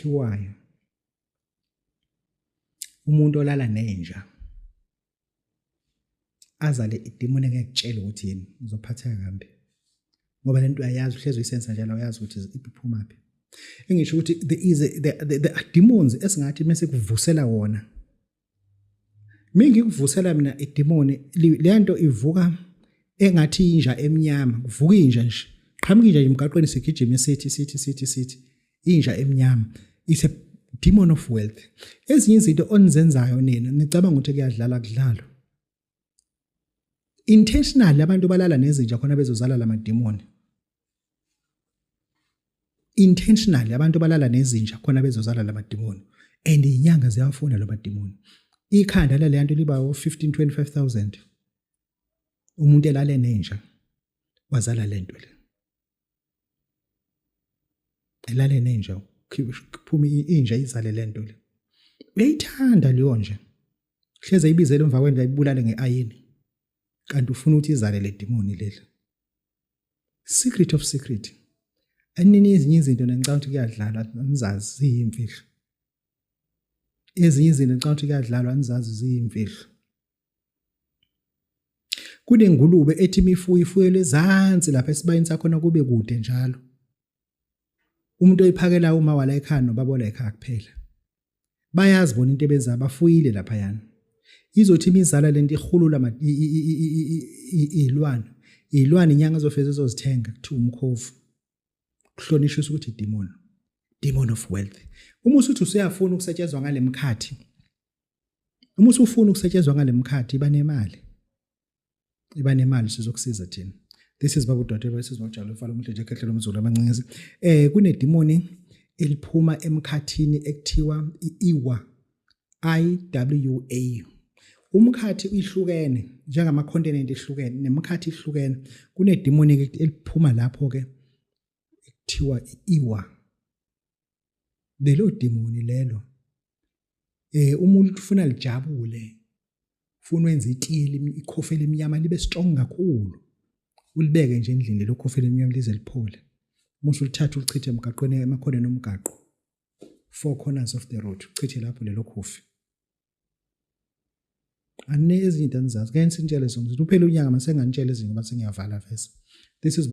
Khiwayo umuntu olala nenja azale idimoni engekutshela ukuthi yini, uzophatheka kambi ngoba lento uyayazi, uhlezi uyisensa njalo, uyazi ukuthi iphumaphi. Engisho ukuthi there is a, there, there, there are demons esingathi mase kuvusela wona. Mingikuvusela mina idimoni, le nto ivuka engathi inja emnyama, kuvuka inja nje, qhamuka inja emgaqweni, sigijima sithi sithi sithi sithi inja emnyama. It's a demon of wealth. Ezinye izinto onizenzayo nina nicabanga ukuthi kuyadlala, kudlalwa intentionally. Abantu balala nezinja khona bezozala lamadimoni. Intentionally abantu balala nezinja khona bezozala lamadimoni, and inyanga ziyafuna lo madimoni. Ikhanda lale nto liba 15 25,000. Umuntu elale nenja wazala lento le, elale nenja kuphuma inja izale lento le. Uyayithanda leyo nja, hleze ibizele emva kwendlu, ayibulale ngeayini, kanti ufuna ukuthi izale le demoni leli. Secret of secret. Anini ezinye izinto nengicabanga ukuthi kuyadlalwa, nizazi ziyimfihlo. Ezinye izinto ngicabanga ukuthi kuyadlalwa, nizazi ziyimfihlo. Kunengulube ethi imifuyo ifuyelwe ezansi lapha esibayeni sakhona, kube kude njalo. Umuntu oyiphakela uma wala ekhaya nobaba ola ekhaya kuphela. Bayazi bona into ebenza, bafuyile lapha yana. Izothi imizala lento ihulula izilwane. Izilwane inyanga ezofeza ezozithenga, kuthiwa umkhovu. Kuhlonishwa ukuthi demon. Demon of wealth. Uma usuthi usuyafuna ukusetshenzwa ngalemkhathi, uma usufuna ukusetshenzwa ngalemkhathi, iba nemali. Iba nemali, sizokusiza thina. This is Babu Dothe, this is Mojalo Mfala umuhle nje khehle lomzulu amancinci. Kunedimoni eliphuma emkhathini ekuthiwa iIwa, IWA. Umkhathi uyihlukene njengama continent ehlukene, nemkhathi ihlukene. Kunedimoni eliphuma lapho ke ekuthiwa iIwa. Lelo dimoni lelo, umuntu ufuna lijabule, ufuna wenza itiye, ikhofi elimnyama libe strong kakhulu, ulibeke nje endlini lelo khofi elimnyama lize liphole. Musu ulithatha ulichithe emgaqweni, emakhoneni omgaqo, four corners of the road, uchithe lapho lelo khofi. Ane ezinye into anizazi, ke nsinitshele zona ukuthi uphele unyaka, mase nganitshela ezinye ngoba sengiyavala vese. This is